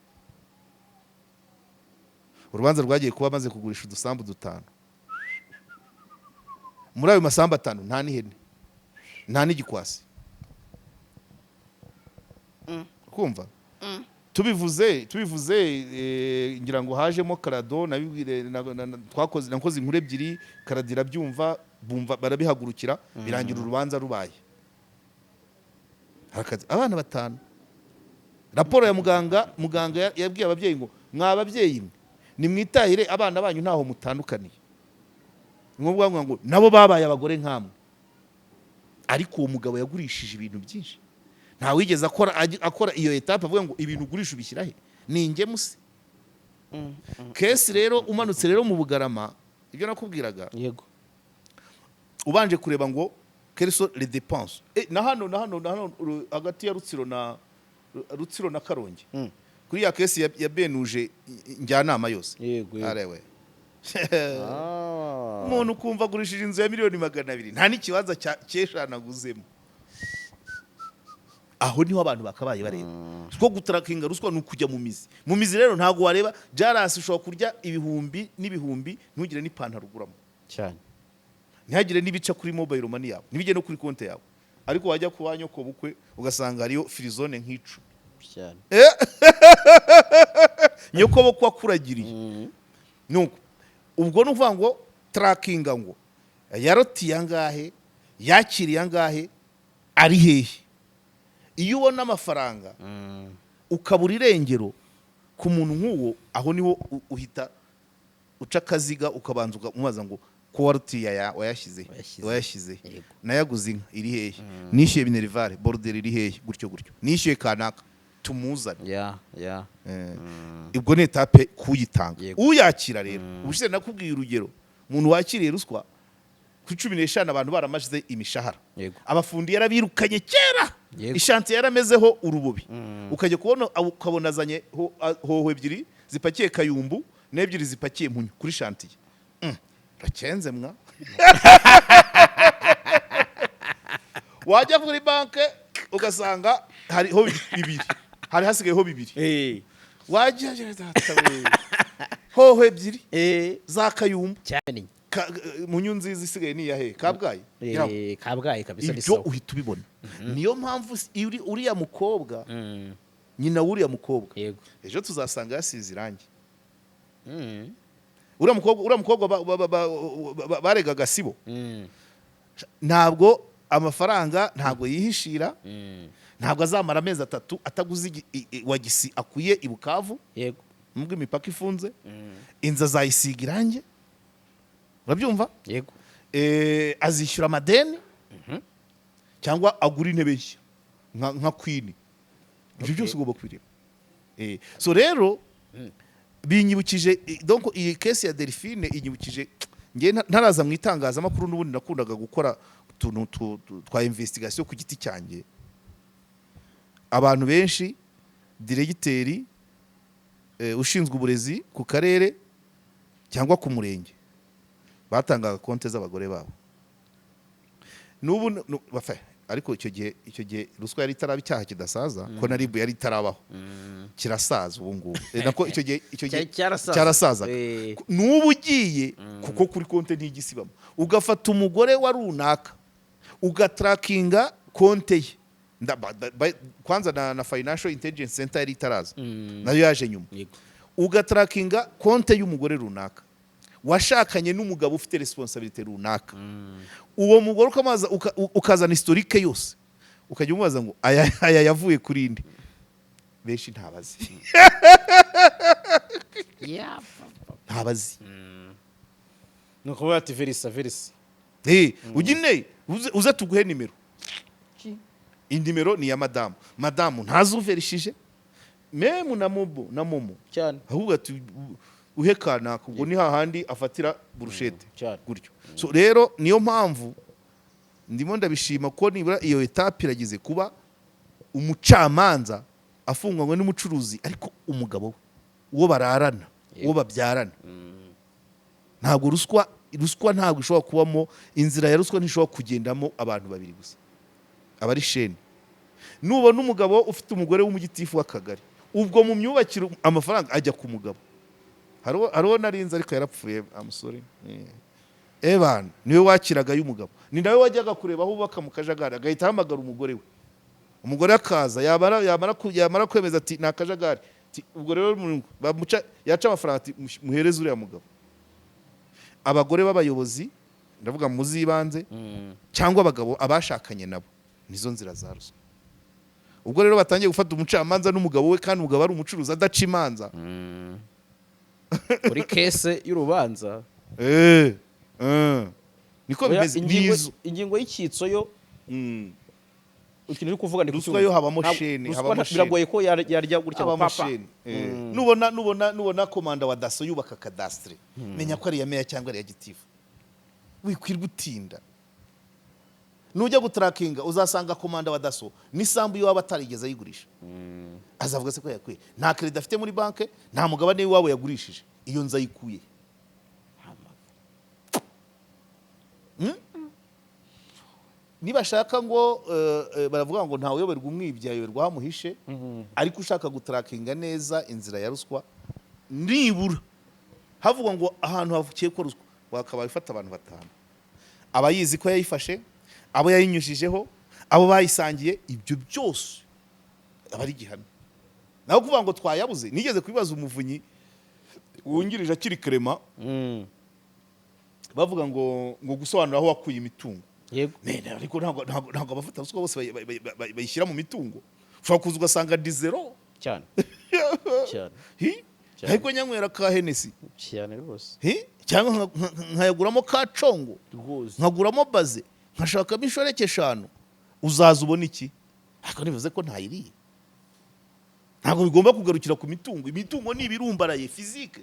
S2: urubanza rwagiye kuba amaze kugurisha udusambu dutanu. Muri ayo masambu atanu nta n'ihene, nta n'igikwasi. Kumva tubivuze, ngira ngo hajemo karado nabibwire twakoze, nakoze inkuru ebyiri, karado irabyumva, bumva barabihagurukira, birangira urubanza rubaye. Harakazi abana batanu, raporo ya muganga, muganga yabwiye ababyeyi ngo: "Mwa babyeyi mwe, nimwitahire, abana banyu ntaho mutandukaniye." Ni ngombwa ngo nabo babaye abagore nkamwe. Ariko uwo mugabo yagurishije ibintu byinshi, ntawigeze akora iyo étape avuga ngo ibintu ugurisha ubishyira he? Ni ingemu se? Case rero umanutse rero mu Bugarama, ibyo nakubwiraga, ubanje kureba ngo quelles sont les dépenses, na hano hagati ya Rutsiro na Karongi, kuri ya case ya Benuje njyanama yose.
S1: yego yego
S2: Arewe, umuntu ukumva agurishije inzu ya 200 miliyoni, nta n'ikibanza cy'eshanu aguzemo. Aho niho abantu bakabaye bareba two gutrackinga ruswa, ni ukujya mu mizi. Mu mizi rero ntabwo wareba jarasi, ushobora kurya ibihumbi n'ibihumbi ntugire n'ipantaro uguramo,
S1: cyane
S2: ntihagire n'ibica kuri mobile money yawe, ntibijye no kuri konti yawe, ariko wajya ku nyoko bukwe ugasanga hariyo firizone nk'icumi.
S1: Cyane.
S2: Nyoko bukwe akuragiriye. Nuko ubwo ni ukuvuga ngo trackinga ngo yarotiye angahe, yakiriye angahe, ari hehe. Iyo ubona amafaranga ukabura irengero ku muntu nk'uwo, aho niho uhita Uca akaziga, ukabanza ukamubaza ngo ko warutiye aya wayashyize?
S1: Wayashyize.
S2: Wayashyize. Nayaguze inka iri hehe? Nishyuye minerval, bordereau iri hehe? Gutyo gutyo, nishyuye kanaka, tumuzane.
S1: Ya.
S2: Ubwo ni étape kuyitanga. Uyakira rero, ubushize nakubwiye urugero, umuntu wakiriye ruswa ku 15, abantu baramaze imishahara, abafundi yarabirukanye kera, ishantiye yaramezeho urubobi, ukajya kubona ukabona azanye hoho ebyiri zipakiye kayumbu n'ebyiri zipakiye mpunyu kuri shantiye. Rakenze mwa. Wajya kuri banke ugasanga hariho bibiri, hari hasigayeho bibiri. Wajya hoho ebyiri za kayumbu
S1: cyane.
S2: Munyu nziza isigaye ni iyahe? Kabgayi.
S1: Kabgayi kabisa ni
S2: Ibyo
S1: sawa.
S2: uhita ubibona. Niyo mpamvu uriya mukobwa, nyina w'uriya mukobwa, ejo tuzasanga yasize irangi. Uriya mukobwa baregaga sibo. Ntabwo amafaranga, ntabwo yihishira. Ntabwo azamara amezi 3 ataguze wagisi akuye i Bukavu, nubwo imipaka ifunze. Inzu azayisiga irangi, urabyumva?
S1: Yego.
S2: Azishyura amadeni cyangwa agura intebe nshya nka queen. Ibyo byose ugomba kubireba. So rero binyibukije, donc iyi case ya Delphine inyibukije ngewe ntaraza mu itangazamakuru, n'ubundi nakundaga gukora utuntu twa investigation ku giti cyanjye. Abantu benshi, diregiteri ushinzwe uburezi ku karere cyangwa ku murenge, batangaga konti z'abagore babo. N'ubu ariko icyo gihe ruswa yari itaraba icyaha kidasaza, ko na RIB yari itarabaho. Kirasaza ubu ngubu. Nako icyo gihe
S1: Cyarasaza.
S2: cyarasazaga. N'ubu ugiye, kuko kuri konti ntigisibamo, ugafata umugore wa runaka, ugatrackinga konte ye. Kwanza na Financial Intelligence Center yari itaraza, nayo yaje nyuma. Ugatrackinga konte y'umugore runaka washakanye n'umugabo ufite responsabilité runaka, uwo mugore ukamaza ukazana historique yose, ukajya umubaza ngo aya yavuye kuri inde? Benshi ntabazi. Ntabazi.
S1: Ni ukuvuga ati verisa verisa.
S2: Ugine uze tuguhe nimero. Indimero ni iya madamu, madamu ntazuverishije memu na mobo na momo. Ahubwo ati uhe kanaka, ubwo ni hahandi afatira burushete. Gutyo. So rero niyo mpamvu ndimo ndabishima ko nibura iyo étape irageze, kuba umucamanza afunganywe n'umucuruzi, ariko umugabo we, uwo bararana, uwo babyarana. Ntabwo ruswa ntabwo ishobora kubamo, inzira ya ruswa ntishobora kugendamo abantu babiri gusa, aba ari chaîne. Nubona umugabo ufite umugore w'umugitifu w'akagari, ubwo mu myubakire amafaranga ajya ku mugabo. Hariho narinzi, ariko yarapfuye amusore. Ebana niwe wakiraga y'umugabo, ni nawe wajyaga kureba aho ubaka mu kajagari, agahita ahamagara umugore we, umugore akaza, yamara kwemeza ati ni akajagari. Ati, ubwo rero bamuca, yaca amafaranga ati muhereze uriya mugabo. Abagore b'abayobozi, ndavuga mu z'ibanze, cyangwa abagabo abashakanye nabo, nizo nzira za ruswa. Ubwo rero batangiye gufata umucamanza n'umugabo we, kandi umugabo ari umucuruzi adaca imanza.
S1: Kuri case y'urubanza.
S2: Niko
S1: Oya,
S2: bimeze. Nizo
S1: Ingingo y'icyitso yo, ikintu uri kuvuga ndi
S2: Ruswa
S1: kucyumva.
S2: yo habamo
S1: Ntabwo-
S2: chaîne,
S1: ruswa
S2: habamo chaîne.
S1: Biragoye ko yarya gutya ngo
S2: Habamo
S1: papa.
S2: chaîne. Nubona komanda wa DASSO yubaka cadastre, menya ko ari iya meya cyangwa ari iya gitifu. Wikwirwa utinda. Nujya gutrackinga uzasanga komanda wa DASSO n'isambu iwabo atarigeze ayigurisha. Azavuga se ko yakuye? Nta crédit afite muri banke, nta mugabane w'iwabo yagurishije, iyo nzu ayikuye? Nibashaka ngo baravuga ngo ntawe uyoberwa umwibyi, ayoberwa aho amuhishe. Ariko ushaka gutrackinga neza inzira ya ruswa, nibura havugwa ngo ahantu havukiye ko ruswa, wakabaye ufata abantu batanu: abayizi ko yayifashe, abo yayinyujijeho, abo bayisangiye. Ibyo byose aba ari igihamya. Naho kuvuga ngo twayabuze, nigeze kubibaza umuvunyi wungirije akiri Clement, bavuga ngo gusobanura aho wakuye imitungo. Nene, ariko ntabwo abafata ruswa bose bayishyira mu mitungo. Ushobora kuza ugasanga di zero.
S1: Cyane cyane.
S2: Hi? Ariko nyanywera ka Hennessy.
S1: Cyane rwose.
S2: He? Cyangwa nkayaguramo ka congo,
S1: Rwose.
S2: nkaguramo baze, nkashakamo inshoreke eshanu, uzaza ubona iki? Ariko ntibivuze ko ntayiriye. Ntabwo bigomba kugarukira ku mitungo. Imitungo ni ibirumbaraye physique,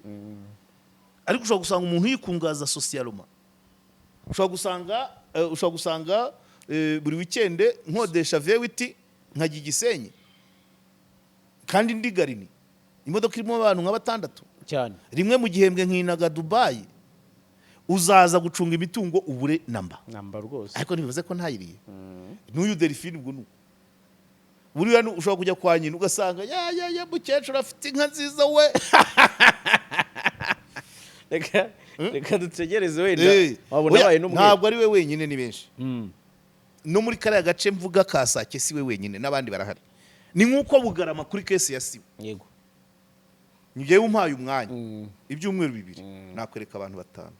S2: ariko ushobora gusanga umuntu yikungaza socialement. Ushobora gusanga buri weekend nkodesha V8 nkajya i Gisenyi, kandi ndi garini, imodoka irimo abantu nka batandatu. Rimwe mu gihembwe nkinaga Dubayi. Uzaza gucunga imitungo ubure namba.
S1: Namba rwose.
S2: Ariko ntibivuze ko ntayiriye. N'uyu Delphine ubwo nuko buriya ushobora kujya kwa nyina ugasanga ya ya ya, mukecuru afite inka nziza we.
S1: Reka dutegereze, wenda wabona
S2: Oya,
S1: abaye n'umwe.
S2: Ntabwo ari we wenyine, ni benshi. No muri kariya gace mvuga ka Sake si we wenyine, n'abandi barahari. Ni nk'uko Bugarama kuri case ya Sibo. Njyewe umpaye umwanya, ibyumweru 2, nakwereka abantu batanu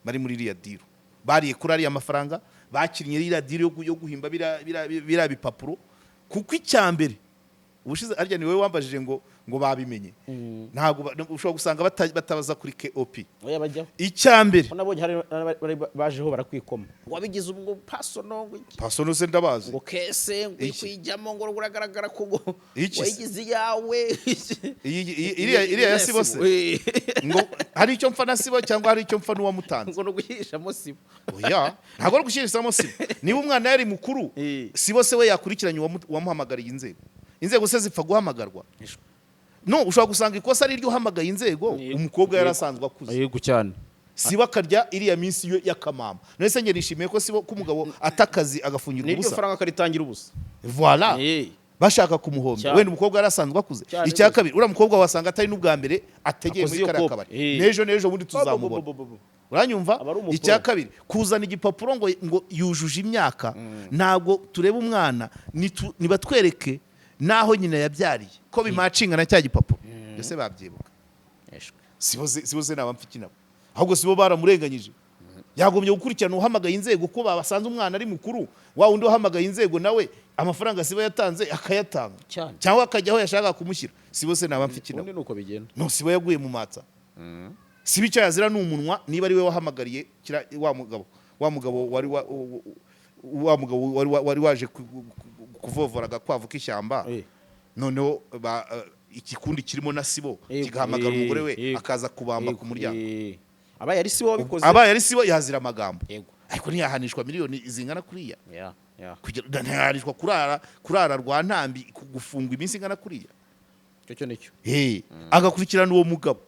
S2: bari muri iriya deal, bariye kuri ariya mafaranga, bakinnye iriya deal yo guhimba biriya bipapuro. Kuko icya mbere, ubushize arya ni wowe wambajije ngo babimenye. Ntabwo ushobora gusanga batabaza kuri KOP.
S1: Oya, bajyaho.
S2: Icya mbere,
S1: Ko nabonye hari n'abari bajeho barakwikoma ngo wabigize ubwo personal, ngo iki,
S2: personal se ndabazi.
S1: Ngo case ngo
S2: Iki?
S1: kuyijyamo ngo uragaragara ko ngo
S2: Iki se?
S1: wayigize iyawe.
S2: Iriya ya Sibo se? Ngo hari icyo mfa na Sibo cyangwa hari icyo mfa n'uwamutanze?
S1: Ngo no guhishamo Sibo.
S2: Oya, ntabwo ari gushyiramo Sibo. Niba umwana yari mukuru, Sibo se we yakurikiranye uwamuhamagariye inzego? Inzego se zipfa guhamagarwa? No ushobora gusanga ikosa ari iryo uhamagaye inzego. Umukobwa yari asanzwe akuze.
S1: Yego cyane.
S2: Sibo akarya iriya minsi yo y'akamama. None se njye nishimiye ko Sibo, ko umugabo ata akazi agafungirwa
S1: N'iryo
S2: ubusa?
S1: faranga akaritangira ubusa.
S2: Voilà. Bashaka kumuhombya.
S1: Cyane.
S2: Wenda umukobwa yari asanzwe akuze. Icya
S1: Rwose.
S2: kabiri, uriya mukobwa wasanga atari n'ubwa mbere ategeye
S1: Akoze
S2: muri
S1: iyo
S2: kariya
S1: kope.
S2: kabari. N'ejo bundi tuzamubona.
S1: Bo, bo, bo, bo, bo.
S2: Uranyumva?
S1: Aba ari umupro.
S2: Icya kabiri, kuzana igipapuro ngo yujuje imyaka, ntabwo tureba umwana. Nibatwereke n'aho nyina yabyariye ko bimacinga na cya gipapuro, mbese babyibuka.
S1: Eshwe.
S2: Sibo se naba mfite nabo? Ahubwo sibo baramurenganyije. Yagombye gukurikirana uhamagaye inzego, ko babasanze umwana ari mukuru. Wa wundi wahamagaye inzego nawe amafaranga Sibo yatanze akayatanga, cyangwa akajya aho yashakaga kumushyira. Sibo se naba mfite nabo?
S1: Ubundi ni uko bigenda.
S2: No Sibo yaguye mu matsa. Sibo icyo yazira ni umunwa. Niba ari we wahamagariye wa mugabo wari waje kuvovora agakwavu k'ishyamba, noneho ikikundi kirimo na Sibo kigahamagara umugore we, akaza kubamba ku muryango.
S1: Abaye ari Sibo wabikoze.
S2: Abaye ari Sibo yazira amagambo, ariko ntiyahanishwa miliyoni zingana kuriya. Ntiyahanishwa kurara rwa ntambi, gufungwa iminsi ingana kuriya.
S1: Icyo cyo nicyo.
S2: Agakurikirana uwo mugabo.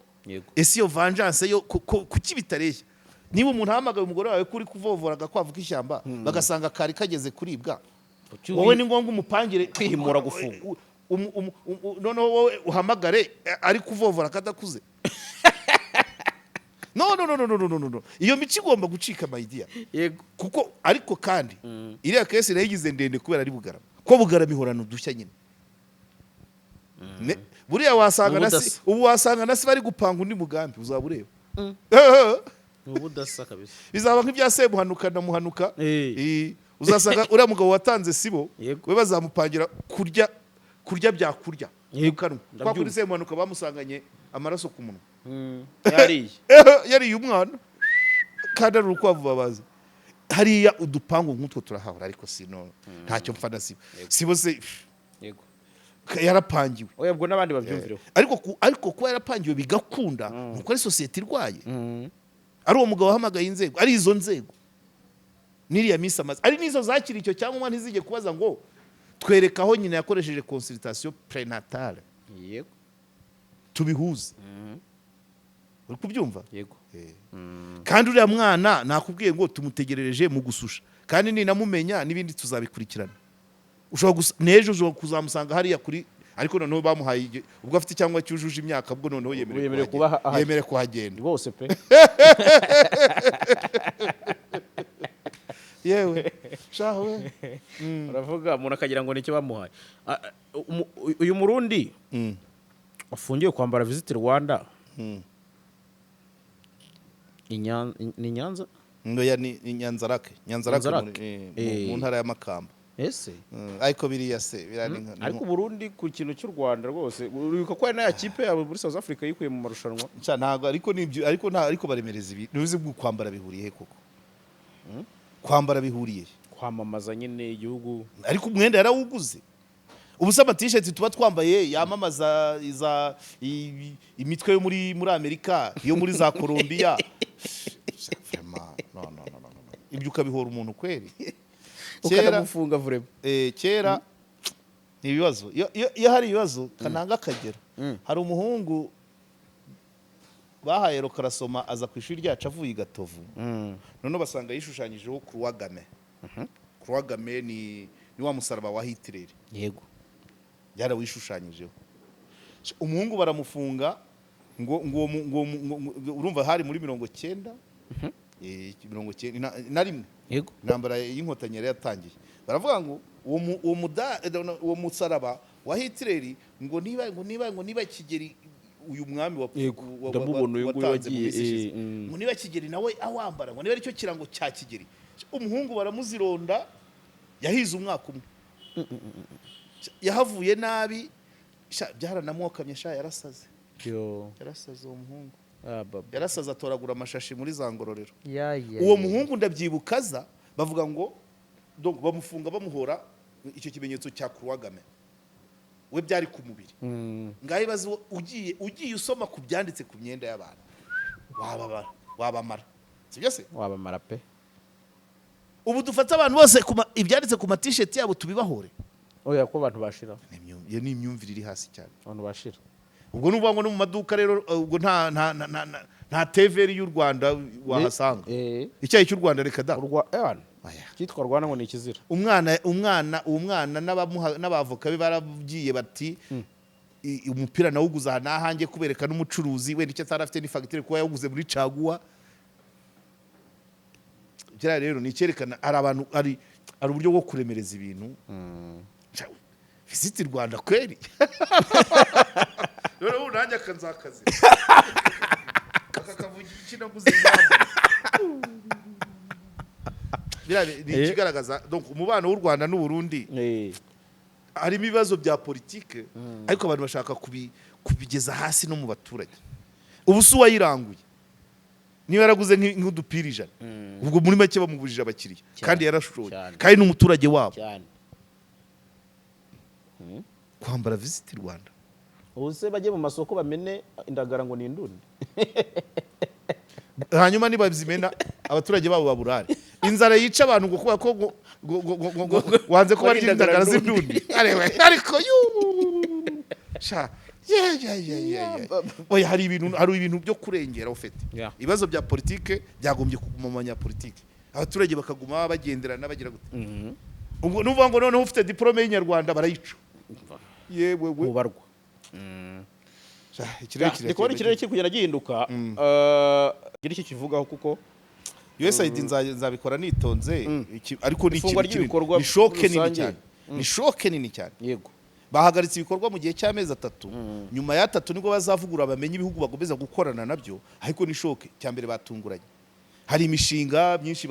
S2: Ese iyo vengeance yo kuki bitareshya? Niba umuntu ahamagaye umugore wawe ko uri kuvovora agakwavu k'ishyamba, bagasanga kari kageze kuribwa, wowe ni ngombwa umupangire
S1: Kwihimura, gufunga.
S2: Noneho wowe uhamagare ari kuvovora kadakuze? No, no, no, no, no, no, no, no, iyo mico igomba gucika, my dear. Kuko ariko kandi iriya case nayo ndende kubera ari Bugarama, ko Bugarama ihorana udushya nyine. Buriya wasanga na si,
S1: Ubudasa.
S2: ubu wasanga na si bari gupanga undi mugambi, uzaba ureba.
S1: Ni ubudasa kabisa.
S2: Bizaba nk'ibya Semuhanuka na Muhanuka. Uzasanga uriya mugabo watanze Sibo, we bazamupangira kurya byakurya mu kanwa kwa kuri Semuhanuka bamusanganye amaraso ku munwa.
S1: Yariye.
S2: Yariye umwana kandi ari urukwavu babaza. Hariya udupangu nk'utwo turahahora, ariko sino ntacyo mfa na Sibo. Sibo se yarapangiwe.
S1: Oya, ubwo n'abandi babyumvireho.
S2: Ariko kuba yarapangiwe bigakunda, nuko ari sosiyete irwaye, ari uwo mugabo wahamagaye inzego, ari izo nzego n'iriya minsi amaze, ari n'izo zakira icyo cyangombwa, ntizijye kubaza ngo twereka aho nyina yakoresheje consultation prénatale, tubihuze. Uri kubyumva?
S1: Yego.
S2: Kandi uriya mwana nakubwiye ngo tumutegerereje mu gususha, kandi ninamumenya n'ibindi tuzabikurikirana. Ushobora gusa n'ejo ushobora kuzamusanga hariya kuri, ariko noneho bamuhaye ubwo afite cyangwa cyujuje imyaka, ubwo noneho yemerewe
S1: Yemerewe
S2: kuhagenda.
S1: kuba ahari.
S2: Yemerewe kuhagenda.
S1: Rwose pe.
S2: Yewe shaho we.
S1: Uravuga umuntu akagira ngo nicyo bamuhaye. Uyu Murundi wafungiwe kwambara Visit Rwanda ni Nyanza?
S2: Ndoya ni Nyanzarake. Nyanzarake.
S1: Nyanzarake.
S2: Mu ntara ya Makamba.
S1: Ese
S2: Ariko biriya se biriya ni
S1: Ariko Burundi ku kintu cy'u Rwanda rwose, uribuka ko hari n'aya kipe yabo muri South Africa yikuye mu marushanwa.
S2: Nca, ntabwo, ariko nibyo, ariko nta, ariko baremereza ibi ntuzi bwo kwambara bihuriye he koko? Kwambara bihuriye he?
S1: Kwamamaza nyine igihugu.
S2: Ariko umwenda yarawuguze. Ubu se amatisheti tuba twambaye yamamaza iza imitwe yo muri Amerika, yo muri za Colombia. Vraiment, no, no, no, no, no. Ibyo ukabihora umuntu kweri kera.
S1: Ukanamufunga vraiment.
S2: Kera ni ibibazo. Iyo hari ibibazo kananga akagero, hari umuhungu bahaye rokarasoma, aza ku ishuri ryacu avuye i Gatovu, noneho basanga yishushanyijeho croix gammée. Croix gammée ni wa musaraba wa Hitler. Yarawishushanyijeho. Umuhungu baramufunga ngo uwo mu- ngo uwo mu- ngo- urumva hari muri 91, 91. Intambara y'Inkotanyi yari yatangiye. Baravuga ngo uwo musaraba wa Hitler, ngo niba Kigeli uyu mwami wa
S1: Ndamubona uyu nguyu
S2: watanze mu
S1: wagiye,
S2: minsi ishize, ngo niba Kigeli nawe awambara, ngo niba aricyo kirango cya Kigeli. Umuhungu baramuzironda, yahize umwaka umwe, yahavuye nabi. Sha, byaranamwokamye sha, yarasaze.
S1: Yo.
S2: Yarasaze uwo muhungu.
S1: Ah, baba.
S2: Yarasaze, atoragura amashashi muri za Ngororero.
S1: Ya ya.
S2: Uwo muhungu ndabyibuka aza bavuga ngo donc bamufunga bamuhora icyo kimenyetso cya croix gammée, we byari ku mubiri. Ngaho ibaze ugiye usoma ku byanditse ku myenda y'abantu, wababara, wabamara, sibyo se?
S1: Wabamara pe.
S2: Ubu dufate abantu bose ibyanditse ku matisheti yabo tubibahore?
S1: Oya, ko abantu bashira.
S2: Iyo ni imyumvire iri hasi cyane.
S1: Abantu bashira.
S2: Ubwo ni ukuvuga ngo no mu maduka rero, ubwo nta teveri y'u Rwanda wahasanga. Icyayi cy'u Rwanda, reka da.
S1: Urwa ewana.
S2: Oya.
S1: Cyitwa Rwanda ngo ni ikizira.
S2: Umwana uwo mwana n'abavoka be baragiye bati umupira nawuguze aha n'ahanjye, kubereka n'umucuruzi wenda icyo atari afite ni fagitire kuba yawuguze muri caguwa. Kiriya rero ni icyerekana hari abantu, hari uburyo bwo kuremereza ibintu. Visit Rwanda kweri. Rero ubu nanjye akanzakazi aka kavuga iki naguze imyambaro. Biriya ni ikigaragaza donc umubano w'u Rwanda n'u Burundi. Harimo ibibazo bya politike, ariko abantu bashaka kubigeza hasi no mu baturage. Ubu si uwayiranguye niba yaraguze nk'udupira 100, ubwo muri make bamubujije abakiriya kandi yarashoye kandi n'umuturage wabo. Kwambara Visit Rwanda.
S1: Ubu se bajye mu masoko bamene indagara ngo ni indundi?
S2: Hanyuma nibazimena abaturage babo baburare inzara yica abantu ngo kubera ko ngo wanze ko
S1: Ngo
S2: barya
S1: indagara
S2: indagara
S1: ndundi.
S2: z'indundi. Arewe, ariko yu sha ye ye ye ye ye, oya, hari ibintu byo kurengera ufite. Ibibazo bya politike byagombye kuguma mu banyapolitike, abaturage bakaguma bagenderana bagira gute. Ubwo nuvuga ngo noneho ufite diplôme y'inyarwanda barayica, yewe we.
S1: Mubarwa.
S2: Sha, ikirere
S1: Ndi kubona ikirere kiri kugenda gihinduka. Gira icyo kivugaho kuko
S2: USAID nzabikora nitonze. Ariko ni
S1: Ifungwa
S2: ikintu kinini.
S1: ry'ibikorwa
S2: Ni choc
S1: muri
S2: nini
S1: rusange.
S2: cyane, ni choc nini cyane. Bahagaritse ibikorwa mu gihe cy'amezi 3. Nyuma y'atatu nibwo bazavugura bamenye ibihugu bakomeza gukorana nabyo. Ariko ni choc. Cya mbere batunguranye, hari imishinga myinshi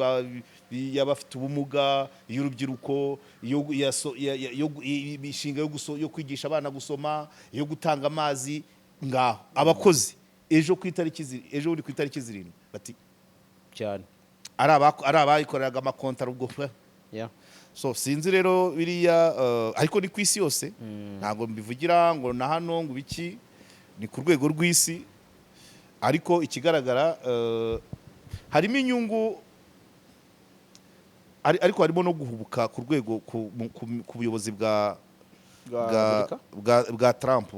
S2: y'abafite ubumuga, iy'urubyiruko, iyo ya so- ya- ya- yo- imishinga yo kwigisha abana gusoma, iyo gutanga amazi. Ngaho abakozi ejo ku itariki ejo bundi ku itariki 7 bati ari abayikoreraga amakontara ubwo. So sinzi rero biriya, ariko ni ku isi yose, ntabwo mbivugira ngo na hano ngo ibiki, ni ku rwego rw'isi. Ariko ikigaragara, harimo inyungu, ariko harimo no guhubuka ku rwego ku buyobozi bwa
S1: Bwa
S2: bwa,
S1: Amerika?
S2: bwa Trump,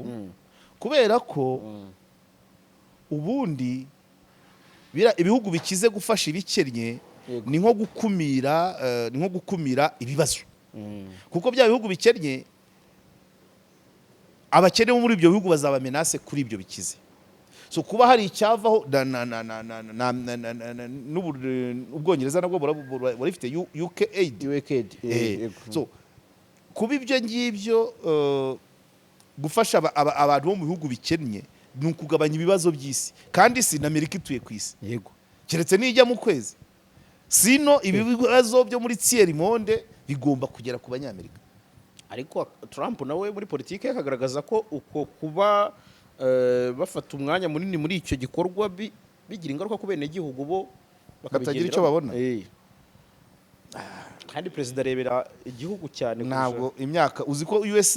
S2: kubera ko ubundi ibihugu bikize gufasha ibikennye ni nko gukumira ibibazo, kuko bya bihugu bikennye, abakene bo muri ibyo bihugu bazaba menace kuri ibyo bikize. So kuba hari icyavaho na na na na na na na na na na Ubwongereza nabwo burifite UK aid.
S1: UKAID.
S2: So kuba ibyo ngibyo, gufasha abantu bo mu bihugu bikennye ni ukugabanya ibibazo by'isi, kandi isi na Amerika ituye ku isi. Keretse nijya mu kwezi, sino ibi bibazo byo muri tiers monde. Bigomba kugera ku Banyamerika.
S1: Ariko Trump nawe muri politiki akagaragaza ko uko kuba bafata umwanya munini muri icyo gikorwa bigira ingaruka ku benegihugu bo.
S2: Batagira icyo babona.
S1: Kandi perezida arebera igihugu cyane
S2: Ntabwo imyaka, uzi ko US,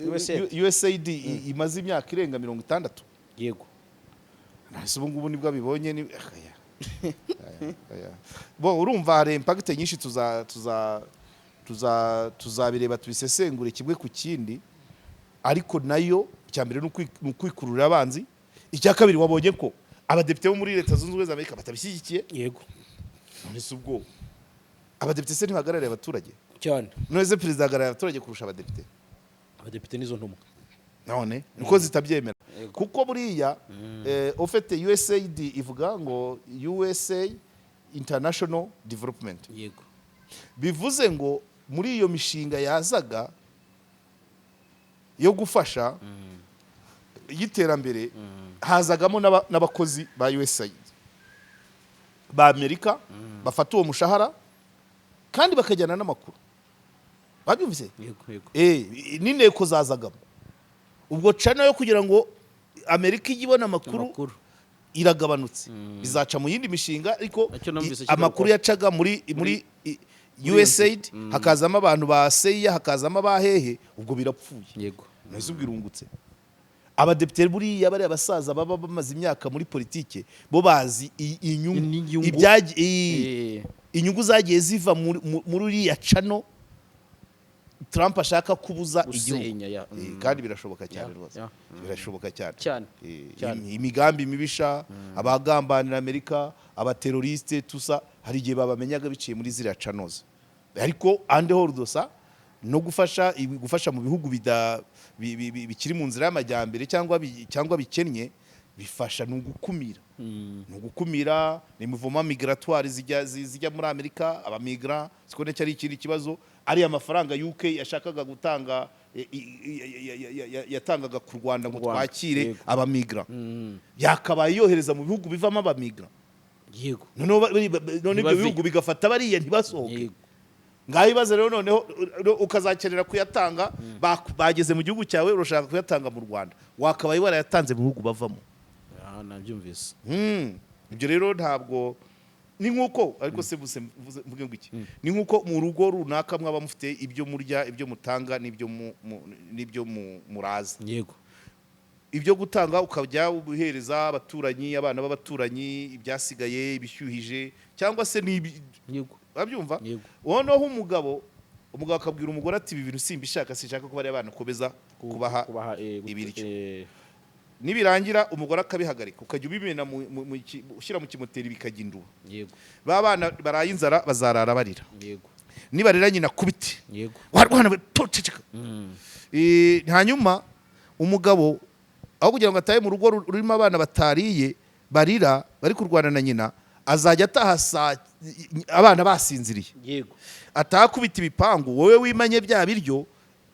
S1: USAID.
S2: USAID imaze imyaka irenga 60. Nahise ubu ngubu nibwo abibonye ni aya. Aya, aya. Bo urumva hari impact nyinshi, tuza tuza tuza tuzabireba, tubisesengure kimwe ku kindi. Ariko nayo icya mbere ni ukwikururira abanzi. Icya kabiri, wabonye ko abadepite bo muri Leta Zunze Ubumwe za Amerika batabishyigikiye. None se ubwo abadepite se ntibahagarariye abaturage?
S1: Cyane.
S2: None se perezida ahagarariye abaturage kurusha abadepite?
S1: Abadepite n'izo ntumwa.
S2: None niko zitabyemera. Kuko buriya ufite USAID, ivuga ngo USA International Development. Bivuze ngo muri iyo mishinga yazaga yo gufasha y'iterambere, hazagamo n'abakozi ba USAID ba Amerika bafata uwo mushahara kandi bakajyana n'amakuru. Babyumvise?
S1: Yego.
S2: N'inteko zazagamo. Ubwo channel yo kugira ngo Amerika ijye ibona amakuru
S1: amakuru
S2: iragabanutse, bizaca mu yindi mishinga. Ariko
S1: Nacyo numvise kigarukaho.
S2: Amakuru yacaga muri USAID, hakazamo abantu ba CIA, hakazamo abahehe, ubwo birapfuye. Nahise ubwo irungutse. Abadepite buriya, bariya basaza baba bamaze imyaka muri politike, bo bazi inyungu
S1: Inyungu.
S2: Inyungu zagiye ziva muri uriya channel Trump ashaka kubuza igihugu.
S1: Gusenya ya.
S2: Kandi birashoboka cyane rwose. Birashoboka cyane.
S1: Cyane. Cyane.
S2: Imigambi mibisha, abagambanira Amerika, abateroriste tusa, hari igihe babamenyaga biciye muri ziriya channels. Ariko ande hors de ça, no gufasha gufasha mu bihugu bikiri mu nzira y'amajyambere cyangwa bikennye, bifasha ni ugukumira, ni ugukumira, ni mouvement migratoire zijya muri Amerika, abamigra siko. Cyari ikindi kibazo, ariya mafaranga UK yashakaga gutanga, yatangaga ku Rwanda ngo
S1: Rwanda,
S2: twakire abamigra, yakabaye yohereza mu bihugu bivamo abamigra. Noneho none ibyo
S1: Ntibave.
S2: bihugu bigafata bariya ntibasohoke. Ngaho ibaze rero, noneho ukazakenera kuyatanga, bageze mu gihugu cyawe, urashaka kuyatanga mu Rwanda, wakabaye warayatanze mu bihugu bavamo.
S1: Ah, nabyumvise.
S2: Ibyo rero ntabwo ni nk'uko, ariko se mvuge ngo iki, ni nk'uko mu rugo runaka mwaba mufite ibyo murya, ibyo mutanga n'ibyo muraza. Ibyo gutanga ukajya ubihereza abaturanyi, abana b'abaturanyi, ibyasigaye ibishyuhije cyangwa se babyumva. Noneho umugabo akabwira umugore ati: "Ibi bintu simbishaka, sinshaka ko bariya bana ukomeza kubaha
S1: kubaha
S2: ibiryo." Nibirangira umugore akabihagarika, ukajya ubimena ushyira mu kimoteri bikajya induba. Ba bana baraye inzara bazarara barira. Nibarira, nyina kubite. Warwana we, ceceka. Hanyuma umugabo, aho kugira ngo atahe mu rugo rurimo abana batariye, barira, bari kurwana na nyina, azajya ataha saa abana basinziriye. Ataha akubita ibipangu, wowe wimanye bya biryo,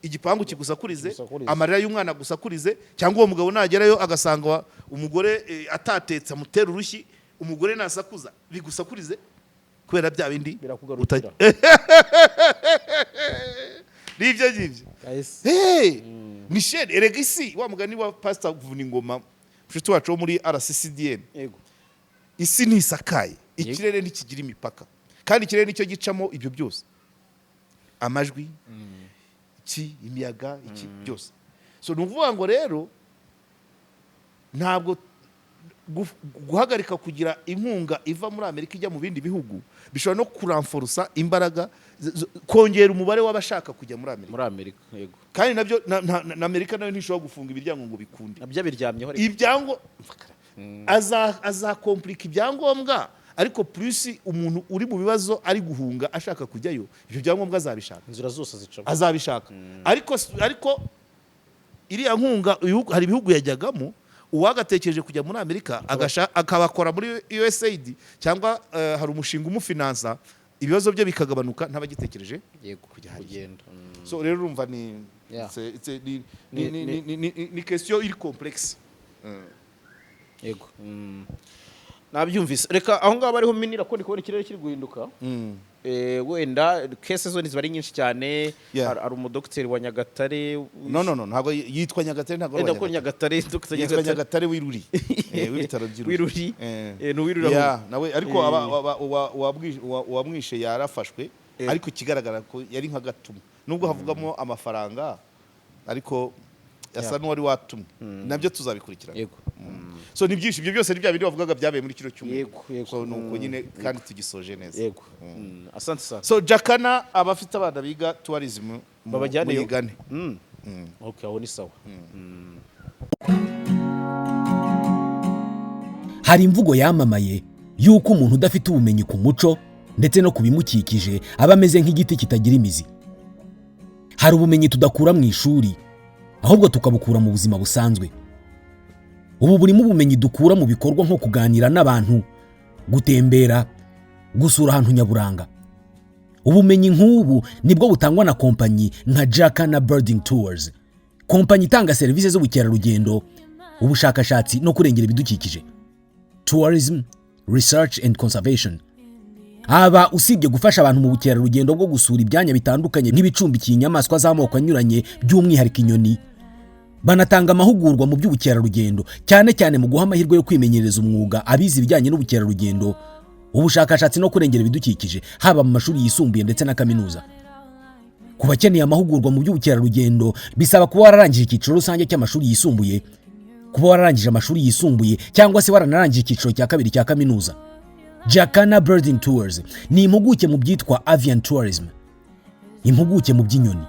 S2: igipangu kigusakurize,
S1: Kigusakurize.
S2: amarira y'umwana agusakurize. Cyangwa uwo mugabo nagerayo agasanga umugore atatetse, amutera urushyi, umugore nasakuza bigusakurize kubera bya bindi.
S1: Birakugarukira.
S2: Nibyo ngibyo.
S1: Kahise.
S2: Hey! Michel, erega isi, wa mugani wa Pastor Vuningoma, mushuti wacu wo muri RCCDN, isi ntisakaye, ikirere ntikigira imipaka, kandi ikirere nicyo gicamo ibyo byose, amajwi, iki, imiyaga, iki byose. So ni ukuvuga ngo rero ntabwo guhagarika kugira inkunga iva muri Amerika ijya mu bindi bihugu bishobora no kuramforusa imbaraga kongera umubare w'abashaka kujya muri Amerika.
S1: Muri Amerika, yego.
S2: Kandi nabyo na Amerika nayo ntishobora gufunga imiryango ngo bikunde.
S1: Nabyo biryamyeho ariko.
S2: Ibyango azakomplika ibyangombwa, ariko plus umuntu uri mu bibazo ari guhunga ashaka kujyayo, ibyo byangombwa azabishaka.
S1: Inzira zose zicamo.
S2: Azabishaka, ariko iriya nkunga hari ibihugu yajyagamo. Uwagatekereje kujya muri Amerika akabakora muri USAID cyangwa hari umushinga umufinansa, ibibazo bye bikagabanuka, ntabagitekereje kujya hariya.
S1: Kugenda.
S2: So rero urumva ni ni question iri complexe.
S1: Yego. Nabyumvise. Reka aho ngaho bariho minira ko ndi kubona ikirere kiri guhinduka. Wenda case zo ziba ari nyinshi cyane.
S2: Yeah.
S1: Hari umudogiteri wa Nyagatare.
S2: No, no, no, ntabwo yitwa Nyagatare, ntabwo ari
S1: Wenda
S2: uwa
S1: ko
S2: Nyagatare.
S1: Nyagatare, Dr.
S2: Yitwa
S1: Nyagatare.
S2: Nyagatare w'Iruri, w'ibitaro by'Iruri.
S1: W'Iruri. Ni uw'Iruri
S2: Yeah,
S1: ahubwo.
S2: nawe ariko uwamwishe yarafashwe, ariko ikigaragara ko yari nk'agatumwa, nubwo havugamo amafaranga, ariko asa n'uwari watumwe. Nabyo tuzabikurikirana. So ni byinshi. Ibyo byose ni bya bindi bavugaga byabaye muri kino cyumweru.
S1: Yego, yego.
S2: So ni uko nyine, kandi tugisoje neza.
S1: Yego. Asante sana.
S2: So Jakana, abafite abana biga tourism
S1: Babajyaneyo.
S2: muyigane.
S1: Okay, aho ni sawa.
S3: Hari imvugo yamamaye y'uko umuntu udafite ubumenyi ku muco ndetse no ku bimukikije aba ameze nk'igiti kitagira imizi. Hari ubumenyi tudakura mu ishuri, ahubwo tukabukura mu buzima busanzwe. Ubu burimo ubumenyi dukura mu bikorwa nko kuganira n'abantu, gutembera, gusura ahantu nyaburanga. Ubumenyi nk'ubu nibwo butangwa na kompanyi nka Jacana Birding Tours, kompanyi itanga serivisi z'ubukerarugendo, ubushakashatsi no kurengera ibidukikije, tourism, research and conservation. Aba usibye gufasha abantu mu bukerarugendo bwo gusura ibyanya bitandukanye nk'ibicumbikiye inyamaswa z'amoko anyuranye, by'umwihariko inyoni, banatanga amahugurwa mu by'ubukerarugendo, cyane cyane mu guha amahirwe yo kwimenyereza umwuga abize ibijyanye n'ubukerarugendo, ubushakashatsi no kurengera ibidukikije, haba mu mashuri yisumbuye ndetse na kaminuza. Ku bakeneye amahugurwa mu by'ubukerarugendo, bisaba kuba wararangije icyiciro rusange cy'amashuri yisumbuye, kuba wararangije amashuri yisumbuye cyangwa se waranarangije icyiciro cya kabiri cya kaminuza. Jacana Birding Tours ni impuguke mu byitwa avian tourism, impuguke mu by'inyoni.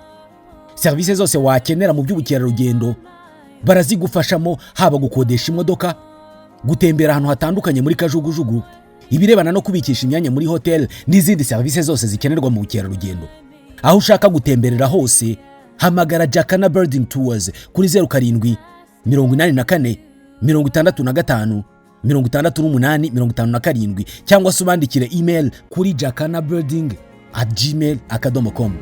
S3: Serivisi zose wakenera mu by'ubukerarugendo barazigufashamo, haba gukodesha imodoka, gutembera ahantu hatandukanye muri kajugujugu, ibirebana no kubikisha imyanya muri hoteli n'izindi serivisi zose zikenerwa mu bukerarugendo. Aho ushaka gutemberera hose, hamagara Jacana Birding Tours kuri 0784 65 68 57 cyangwa se ubandikire email kuri jacanabirding@gmail.com.